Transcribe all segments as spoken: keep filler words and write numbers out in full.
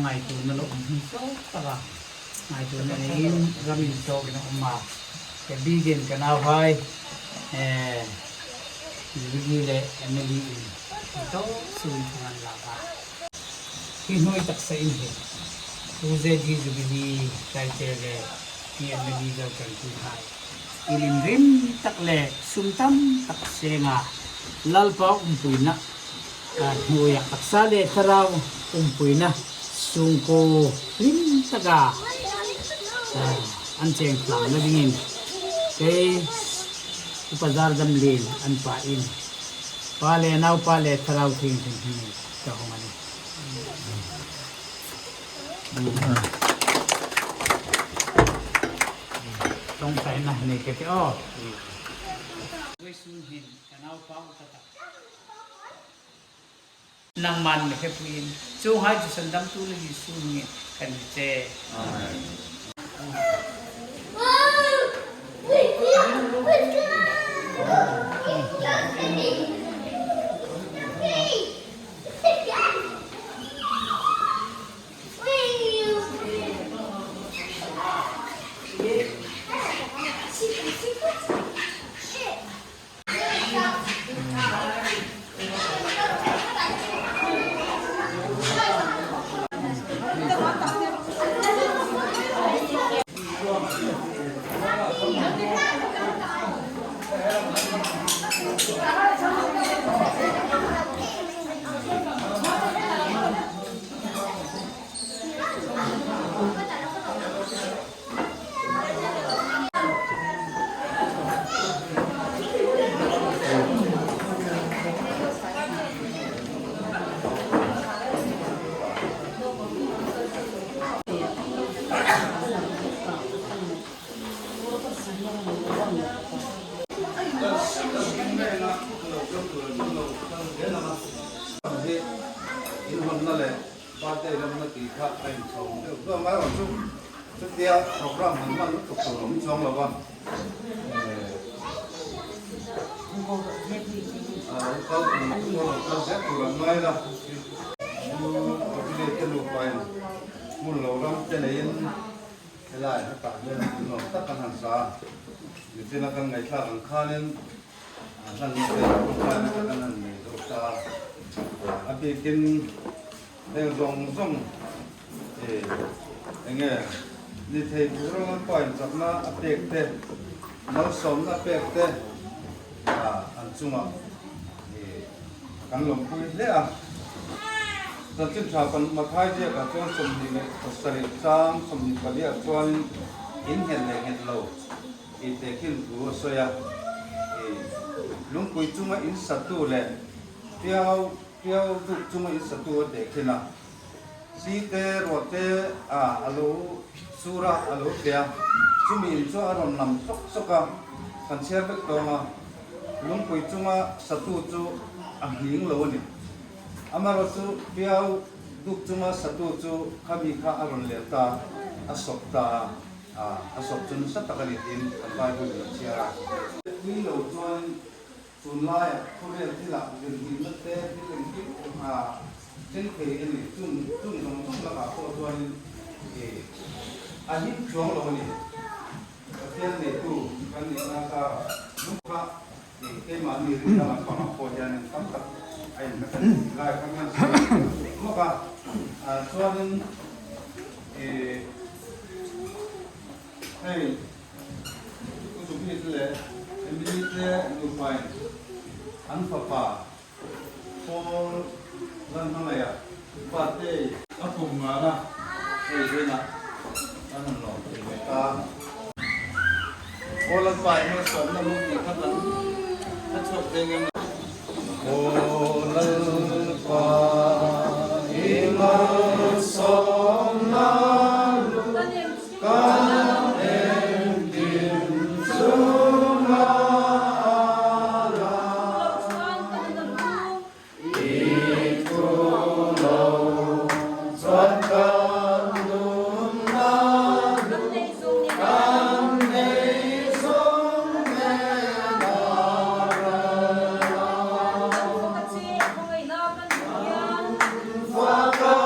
Ngaituona lo um hmun tawk taka ngaituona neiin ram inchawkin a um a. Ka biekin ka nauhai, eh, Jubilee le Emily in tawk suin thang an lak a. Hi hnuoi taksa in hi, Pu Z D Jubilee Taite le Pi Emily Zokanpuihai, in inrim tak le sum tam tak senga Lalpa umpuina, a, hnuoia taksa le thlarau umpuina sungkuo hlim taka, a, an cheng tlangna dingin kei Upa Zardamlien an pa in Pa le Naupa le Thlarau Thienghlim hmingin ka hung a nih. Ṭawngṭaina nei ka ti aw. Vawisun hin ka naupa ka ta. Nangman mi hrepuiin chuonghai chu sandamtu le Isu hmingin kan ti che. Amen. Birthday lamna ti kha a inchawng deuh deuh mai rawh chu. Chutia program han hman lutuk tur awm chuong lo va. Eh, a, kal, kal zet tur an ngai la. Birthday te nupa in hmun lo ram te neiin, helai hetah hian an nuam tak kan han sa. Nitina kan ngaithlak ang khanin, a, hlan ni te, kan han nei zo ta. A bikin, heng zawng zawng, e, eng nge, ni thei tur Lalpa inchakna a pek te, malsawmna a pek te, a, an chunga, e, kan lawmpui hle a. Chanchin Ṭha kan Mathai ziaka chuan sawmhnih leh pasarih chang sawmhnih pali ah chuan in nghet leh nghet lo, e, tehkhin thu a sawi a. E, lungpui chunga in satu leh piau, piau duk chunga in satu a tehkhin a. Chi te, ruah te, a, a lo sur a, a lo pe a. Chumi in chu a rawn nam chawk chawk a, kan chhiar vek tawng a. Lungpui chunga satu chu a nghing lo a ni. Amaherawhchu piau duk chunga satu chu khami kha a rawn lel ta, a sawp ta, a, a sawp chu nasa tak a ni tiin kan Bible-in a chhiar a. Tui lo chuan Tunlaiah khawvel thilah dinhmunna te thil engkim, a, chen thei a ni. Chung, chung zawng zawng lakah pawh chuanin, e, a him chuang lo a ni. Pathian neitu kan nihna kha, hnung kha, e, keimahni rinna lampangah pawh hianin tam tak a inhlan a ni. Lai kha hian mawk a, a, chuanin, e, hei, Pu Sukhit le Emily te nupain an fapa Paul Lalhmangaiha birthday a kum ngala hei hiena an han lawm thei mai ta. Paul Lalpa i malsawmna lung ti kha kan hre chhuak thei ngem. Paul Lalpa i malsawmna lung kan engkim chunga a la. I thu lo chuan kan nunna lung kan nei zawng nen a ral a. Faka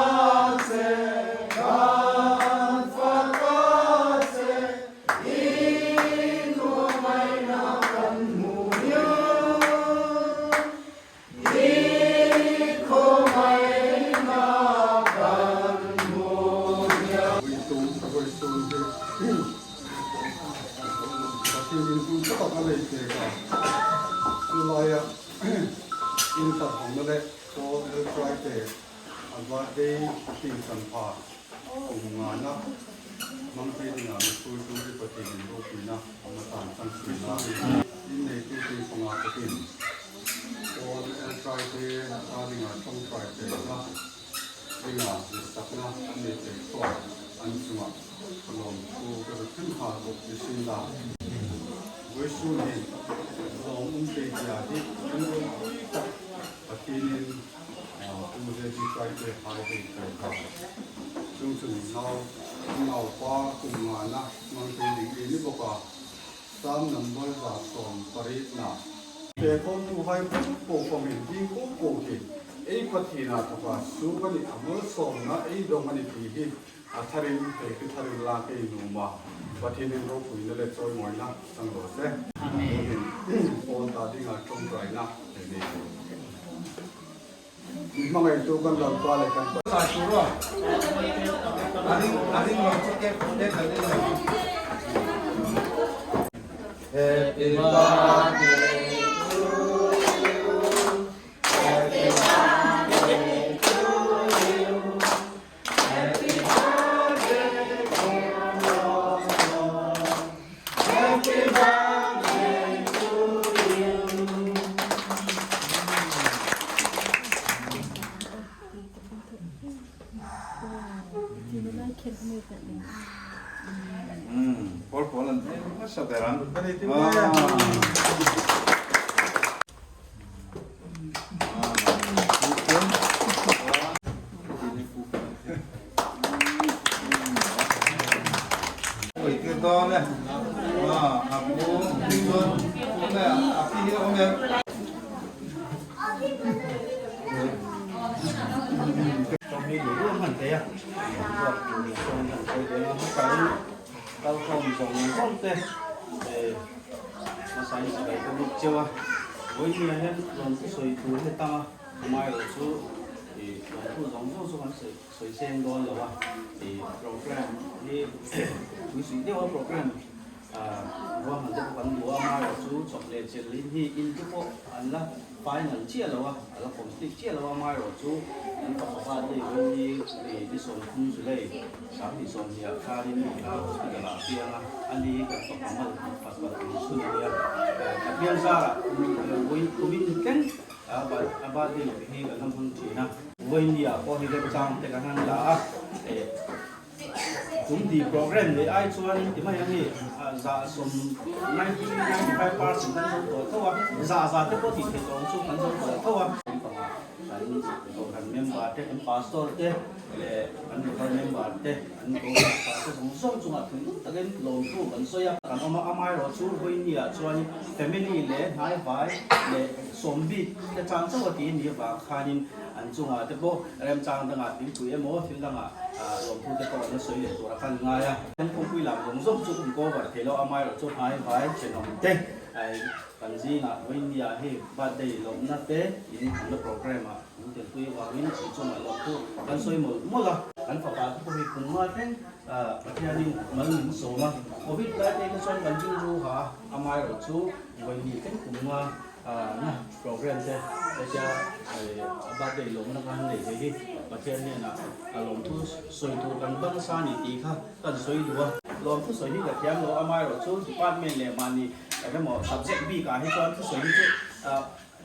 In ṭhat hawng le Paul L. Trai te a birthday tieng san pha kum ngana hmang thei dinga mi tul tul hi Pathienin ropuina a ma tan chang suina. In neitu tieng sanga Pathien Paul L. Trai te a dinga ṭawngṭai te na dinga, sakna an nei pek tho, an chunga lawmthu ka zuk ṭan kha bawk ni sin la. Vawisun hin lawm um thei tia hi in ropui tak Pathienin, ah, Pu J B Trai te hai hei pek kha. Chung chung nau, naupa kum ngana hmang thei ding ei ni bawk a. Psalm number za sawm pariet na. Fe khawmtuhai po po khawmin ding po po hi ei Pathien a thawka suk a ni a, malsawmna ei dawng a ni ti hi a tharin, kei khi tharin la kei nuom a. Pathienin ropuina le chawimawina chang raw se. Amen. Paul ta dinga ṭawngṭaina ei nei. Hmangaitu kan Lalpa le kan Pa. Sa su ro. A ring, a ring ro chu ke, ke kan ring ro. Happy birthday to you. Happy birthday to you. Happy birthday, dear Lawson. Happy birthday to you. Mm, Paul, Paul, and, eh, what's up, Aaron? Ah. Kal khawm zawng zawng te, eh, hmasa in sawi ka buk cheu a. Vawiin a hin lawmthu sawi tur hi tang a, amaherawhchu, eh, lawmthu zawng zawng chu kan sawi, sawi seng dawn lo a. Eh, program hi, tui sui deuha program, ah, ruang han te pawh kan duh a, amaherawhchu chawp le chel in hi in te pawh an la final chiah lo a, a la complete chiah lo a, amaherawhchu an fapa birthday vawiin hi, eh, ni sawmthum July, sang hnih sawmhnih ah khan in, ah, hospital ah a piang a, ani kan fapa mal fapa tum sun a nia. Eh, a piang zara, um, vawiin kumin ken, ah, ba-, a birthday hi kan la hmang ṭhin a. Vawiin nia pawh hi remchang te kan han la a. Eh, Tumdi program le ai chuan ti mai ang hi, a, za sawm ninety, ninety-five percent kan zo tawh tho a, za za te pawh ti thei tawh chu kan zo tawh tho a. Kan kohhran member te, kan pastor te, le kan local member te, kan kohhran pastor zawng zawng chungah thinlung takin lawmthu kan sawi a. Kan awm a, amaherawhchu vawiin nia chuan family le hnaivai le sawm bik te chang chauh a ti ni vang khanin, an chunga te pawh remchang danga thingpui emaw thil danga, a, lawmthu te pawh an la sawi leh tura kan ngai a. Kan kawngpui lam zawng zawng chu kan cover thei lo, amaherawhchu hnaivai ṭhenawm te, ai, kan zinga vawiin nia hi birthday lawmna te in kan la program a, kan tel tui vangin chu chungah lawmthu kan sawi mawl mawl a. Kan fapa te pawh hi kum nga thleng, a, Pathianin mal min sawm a. Covid lai te kha chuan kan ringru ha a, amaherawhchu vawiin nia kan kum nga, a, na program te, hetia, eh, a birthday lawmna kan nei thei hi Pathian hnena a lawmthu sawi tur kan bang sa ni ti kha kan sawi duh a. Lawmthu sawi hi ka thiam lo, amaherawhchu department le mahni, eh, emaw subject bika hi chuan thusawi hi chu, a,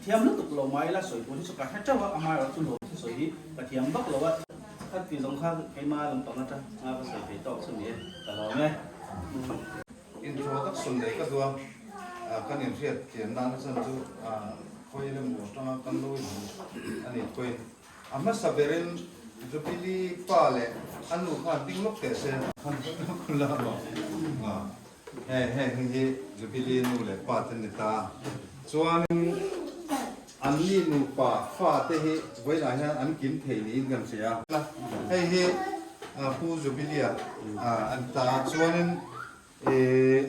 thiam lutuk lo mai la sawi tur hi chu ka hre teuh a, amaherawhchu lawmthu sawi hi ka thiam bak lo a. Khati zawng kha keima lampang aṭanga ka sawi thei tawk chu ni e, ka lawm e. Introduction nei ka duh a, a, kan inhriat thiam nan chuan chu, a, khawi lem lo aṭanga kan lo inhmu a ni pawhin. A hmasa berin Jubilee pa leh a nu khan ding lawk teh se, khan la lo. A, he, he, hei hi Jubilee nu leh pa te ni ta. Chuan an ni nupa fate hi vawiinah hian an kim thei niin kan hria. Hei hi, a, Pu Jubilee-a, a, an ta chuanin, eh,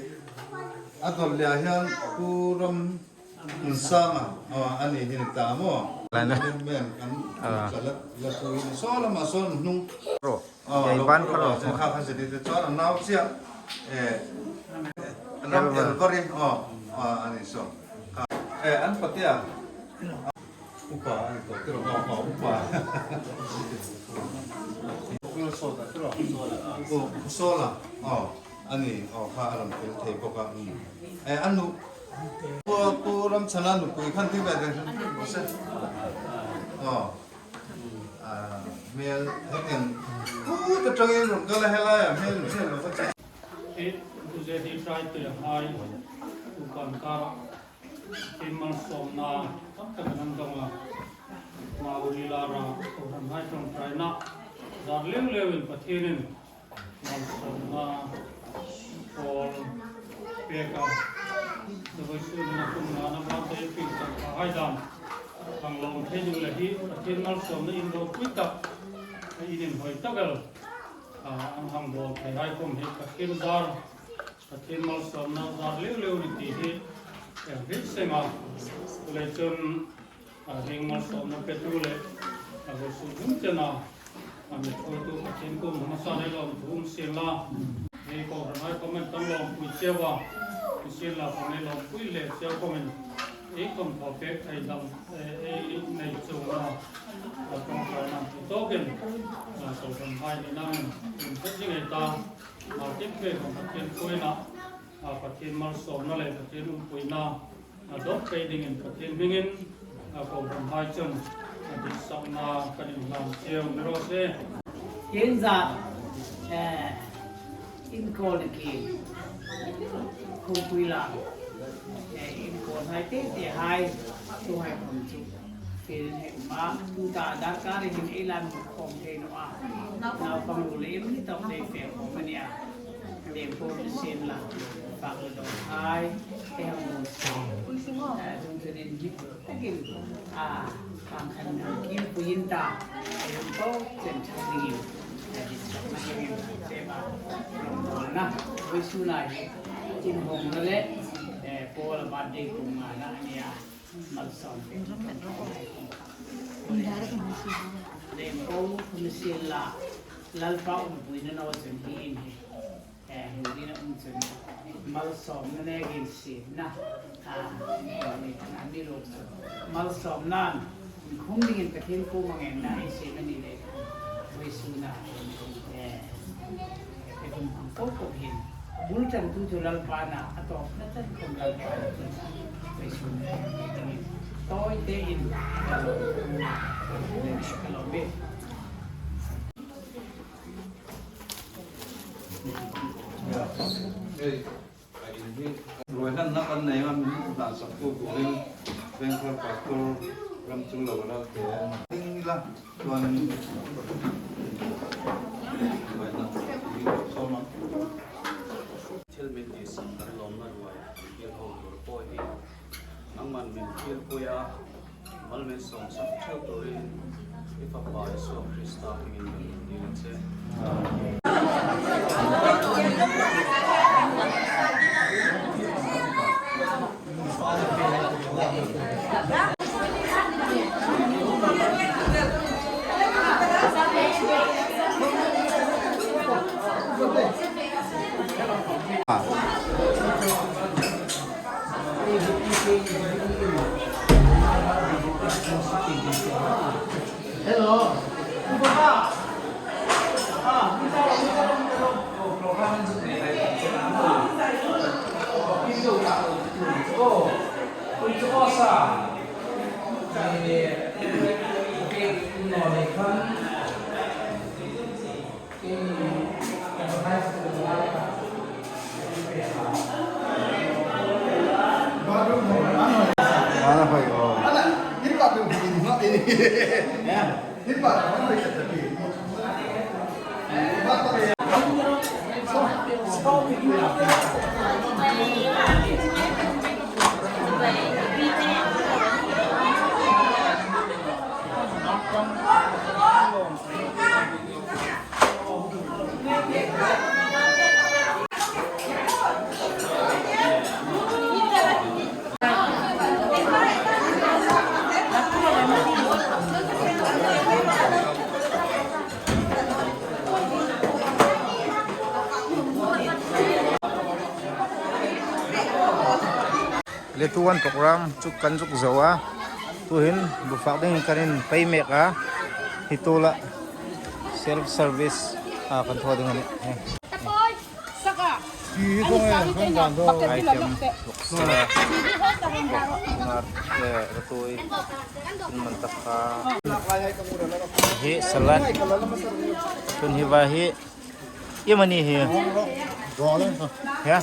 a dawr leh hian Pu Ram Insanga, a, a ni hi ni ta maw? Lai na. Movement kan, a, tla la, la tu hi ni. Saw lamah sawn hnung. Ro. Aw, ei lo ban kha lo. Kha kha se ti te chuan an nau chiah, eh, Ram Elvari, aw, aw, a ni saw. Kha, eh, an patea, Upa, an ko tiro, oh, oh, upa. Upa Sola tiro. Oh, Sola. Oh, ani, oh, kha a ram tel thei bawk a. Hmm. Eh, anu. Pu, pu ram chana nupui khan ti ve de. Oh. Ah, mel, hetiang. Pu ta tangin run kala hela ya, mel, mel lo ka. Eh, tu je di try to ya hai. Upan ka. Tin malsawmna tam tak an dong a. Mauri lara, kohranhai ṭawngṭaina zar leu leuin Pathienin malsawmna pawl pek a. Vawisun hin a kum ngana birthday pin tak hai dam. Hang lawm thei ding le hi Pathien malsawmna in ropui tak. In inhawi tak el. A, an hang bawl thei hai khom hi Pathien zar. Pathien malsawmna zar leu leu ni ti hi, eh, hriet seng a. Chuleiin chun, a, hieng malsawmna petu le, a, vawisun hun chena, a, mi thuoitu Pathien kuom hmasa le lawmthu um sien la. Hei kohranhai comment an lawmpui cheu a. Ni sien la khom le lawmpui le cheu comment. Ei khom thaw pek thei dam, eh, ei nei chuong a. A, ṭawngṭaina ti tawkin, a, kohranhai ni nangin, in thei ding ei ta. A, tip pek khom Pathien kuomah, a, Pathien malsawmna le Pathien umpuina, a, dawk pei dingin Pathien hmingin, a, kohranhai chun, a, ditsakna kan inhlan cheu ni raw se. Hieng zat, eh, inkawl ki, khawpui la, eh, inkawlhai te te hai, tu hai khom chu. Fiel hei um a, tuta darkar hin ei la hmu khawm thei naw a. Naupang ruol le em ni tawk dei fe khawm a nia. Lem po ni sien la, fak le dawng hai, ei hang hmu sien. Eh, tung tunin hi takin, a, kang khan kil puiin ta, ei hang tawk chen chang dingin. Eh, ditsakna dingin, te ba, lawm bawlna, vawisuna hi, inhawngna le, eh, Paula birthday kum ngana a nia. Malsawm. Lem po ni sien la, Lalpa umpuina naw chun hi in hi. Eh, hi ding a um chun. Malsawmna le insietna. A, ni, ni lo chun. Malsawmnain, khum dingin Pathien kuoma ngenna ei siem a ni le. Vawisuna. Eh. Ei kum ang ko ko hin. Bul ṭantu chu Lalpa a na, a tawpna chan khom Lalpa a na. Vawisun. Tawi tein. Ka lawm e. Hey. Ruoi hlanna kan nei a, min hlan sak tu turin, Bengkar Pastor Ramchunglal Ralte. Ding la, tuan ruoi hlan. Thil min ti sak kan lawmna ruoi, thil ho tur po hi. Nangman min thil pui a, mal min sawm sak thil turin, i Fapa Isu Krista hmingin kan ding che. Hello. Le tu an program chu kan zuk zo a. Tuhin bu fak ding kan inpei mek a. Hi tu la self service a kan thaw ding a nih. Hi kong e, kan dan do. Item, bawngsa, ngar, eh, ratui, man tak kha. Hi salad. Tun hi va hi. Iem a ni hi? Dawr le. Ya.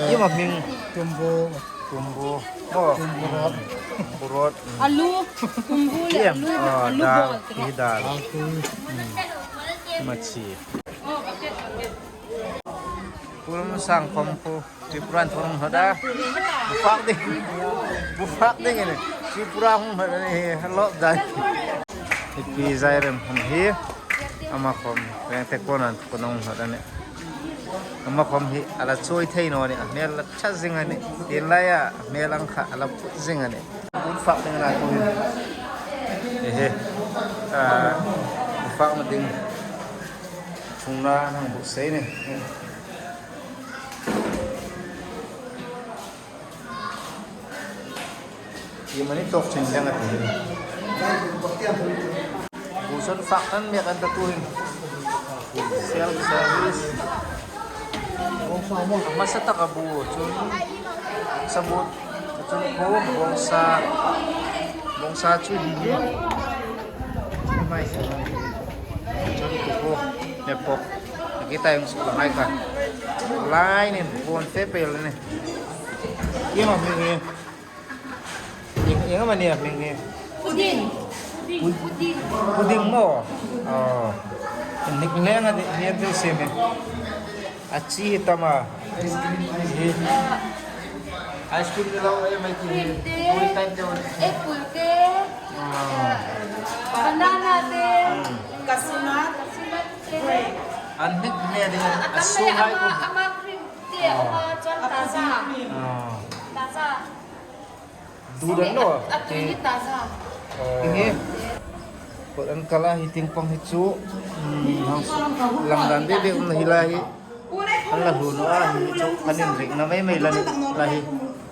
Iem a hming? Tumbu. Tumbu. Oh. Tumbu rot. Tumbu rot. Alu. Tumbu le alu. Ah, alu dal. Bol. Hi dal. Dal tui. Hmm. Machi. Pulsang khawm khu. Tripura an thawrung hnawt a. Bu fak ding. Bu fak ding a nih. Tripura hung hnawt a nih. Hello, dai. Hi Pi Zairem hung hi. Ama khawm. Veng te kona an thawrung hnawt a nih. Ama khawm hi a la chawi thei naw a nih. A hmel la ṭha zing a nih. Tin laia a hmel ang kha a la phut zing a nih. Bu fak ding a na tu hi. Ehe. Ah, bu fak na ding. Chungna hang bu sei nih. Hi mani tok chin leng a ti. Bu san fak an mek an ta tu hin. Self service. Hmasa taka bu chun sabut chun khu bawngsa, bawngsa chu hi hi. Mai. Chun khu khu ne pok. Kita yung suklang ai ka. Lai nin bon te pel ne. Iem a hming hi? Iem, iem a ni a hming hi? Pudding. Pud-, pudding. Pudding maw? Oh. Nik leng a di, ni a di siem e. A chi hi tam a. Hi. Ice cream ni lo e mai ti hi. Apple te. Apple te. Ah. Banana te. Hmm. Cashew nut. Cashew nut te. An nik ni a di a sungai ko. Ama, ama cream. Ti, ah, ama chuan taza. Ah. Taza. Dud an lo. A tui hi taza. Ah. Hi. Kawt an kal a, hi tieng pang hi chu. Hmm, hang lang dan bek bek um na hi lai hi. An la hlu naw a, hi chu kan inrikna mei mei la ni lai hi.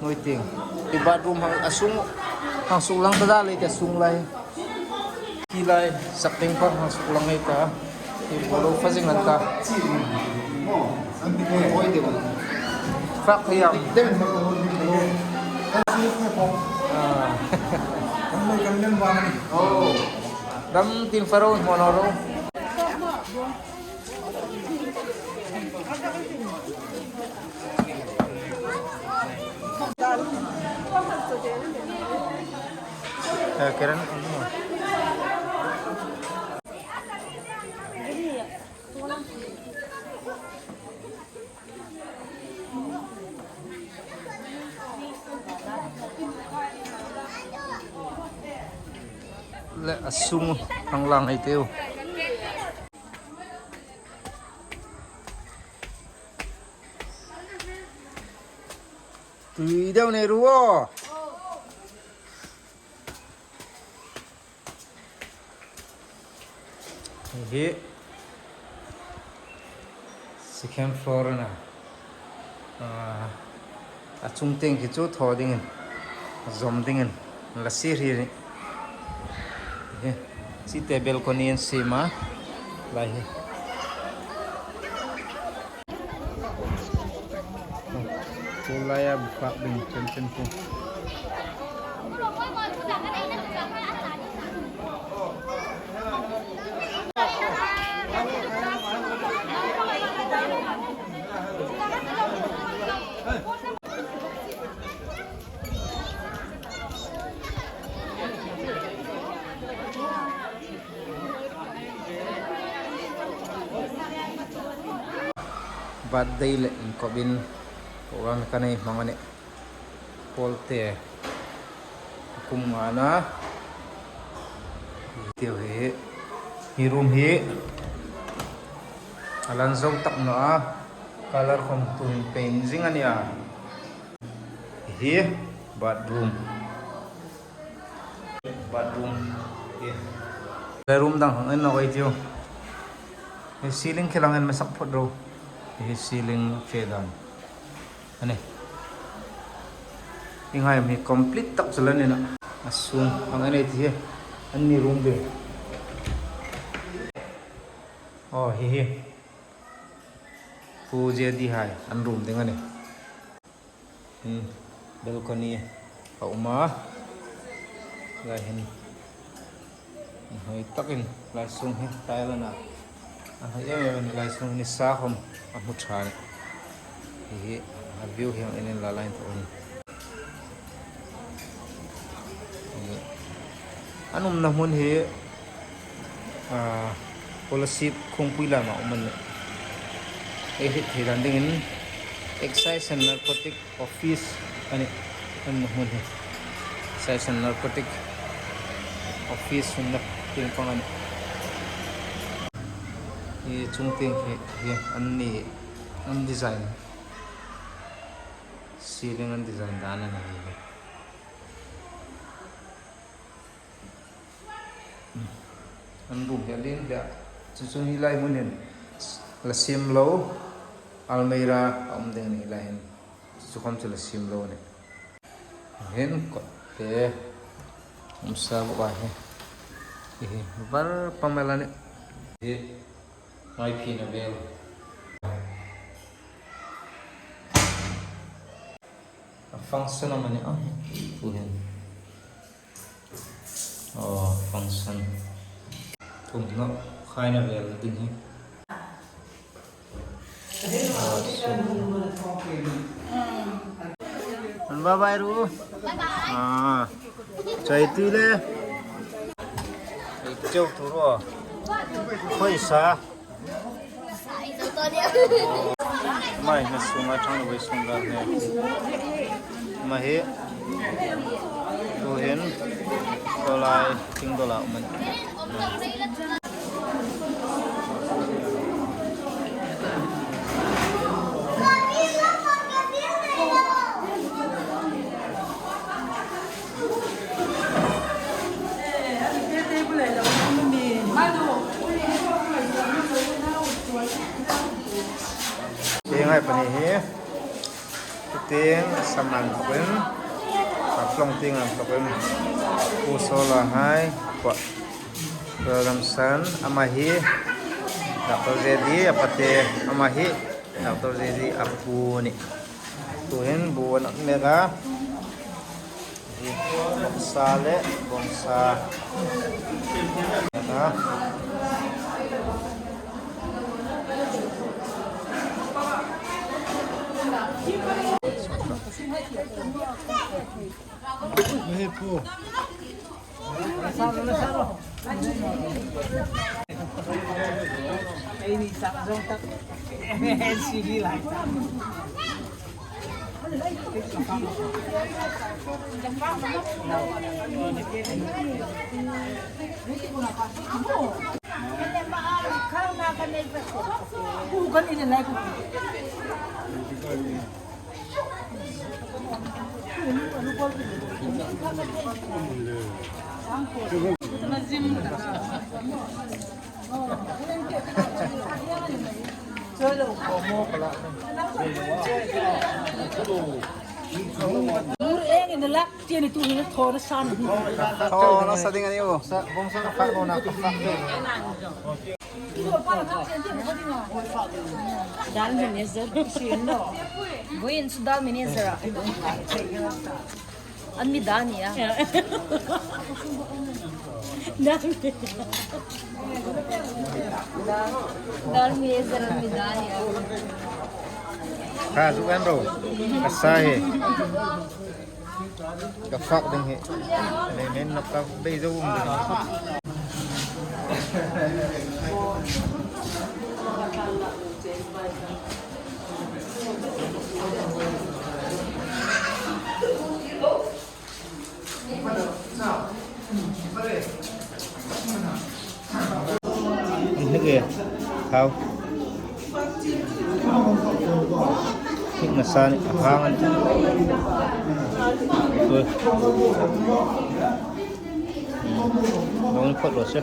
Nuoi tieng. Hi bathroom hang a sung, hang suk lang ta da lei te sung lai hi. Hi lai, sak ding pang hang suk lang ei ta. Hi bolo fa zing an ta. Fak thei am? Ah. Dam tin faro mo no ro. Eh, Karen, ano? Le a sung hang lang ei teu. Tui deu nei ru o. Hi second floor a na. Ah, a chung tieng khi chu thaw dingin, zawm dingin la sir hi. Hi, chi te balcony an siem a, lai hi. Chu laia bu fak ding chen chen khu. Birthday le inkopin program kan nei hmang a nih. Pawl te kum ngana. Tiu hi, hi room hi a lan zo tak naw a, color khawm tuhin paint zing a nia. Hi bathroom. Bathroom. Hi. Le room dang hang en naw ei tiu. Hi ceiling khi lang en masak phawt ro. Hi ceiling che dan. A nih. Hi ngai mi complete tak chu la ni naw. A sung ang a nei ti hi. An ni room ding. Aw, hi hi. Pu J D hai an room ding a nih. Hmm, balcony a um a. Lai hin. Hoi takin lai sung hi tile a na. A hoi em em lai sung ni sa khom a hmu ṭha a nih. Hi hi a view hi ang in la line to un. Hi. An umna hmun hi, ah, Kolasib khungpui lama um a nih. Ei hriet thei dan dingin Excise and Narcotic Office a nih, an hmun hi. Excise and Narcotic Office umna tieng pang a nih. Hi chung tieng hi, hi an ni, an design. Ceiling an design dan a nih hi. An room hi a lien hle a. Chu chu hi lai hmun hin la siem lo, almirah a um ding a nih lai hin. Chu chu khom chu la siem lo a nih. Hin kot te um sa bawk a hi. Hi hi var pam el a nih. Hi mai phina vel. A function a ni a. Tu hin. Aw, function. Thumna khaina vel ding hi. Aw, so. An bye bye ru. Ah. Chai ti le. Ei cheu tu ro. Khoi sa. Mai na sunga thang lo sung ga ne. Mai hi. Tu hin. Tolai ting dola man. Hi ngai pani hi. Tieng saman thawkin, a tlawng tieng an thawkin. Pu Sola hai, pa. Program san, ama hi. Doctor J D, a pate, ama hi. Doctor J D, a pu ni. Tu hin bu an ak mek a. Bawngsa le, bawngsa. Nur eng in lak tieng tu hin thaw na san. Thaw na sa ding a ni u. Sa, bawngsa ka fak lo na ka fak. Dal manager. Buin su dal manager. An mi dal ni a. Dal mi, dal manager an mi dal ni a. Ka zuk en ro. Ka sa hi. Ka fak ding hi. Nei men na ka bei zo um ding. An hnik e. Hau. Hnik nasa ni a hang an. Ui. Hmm. Dong phot lo se.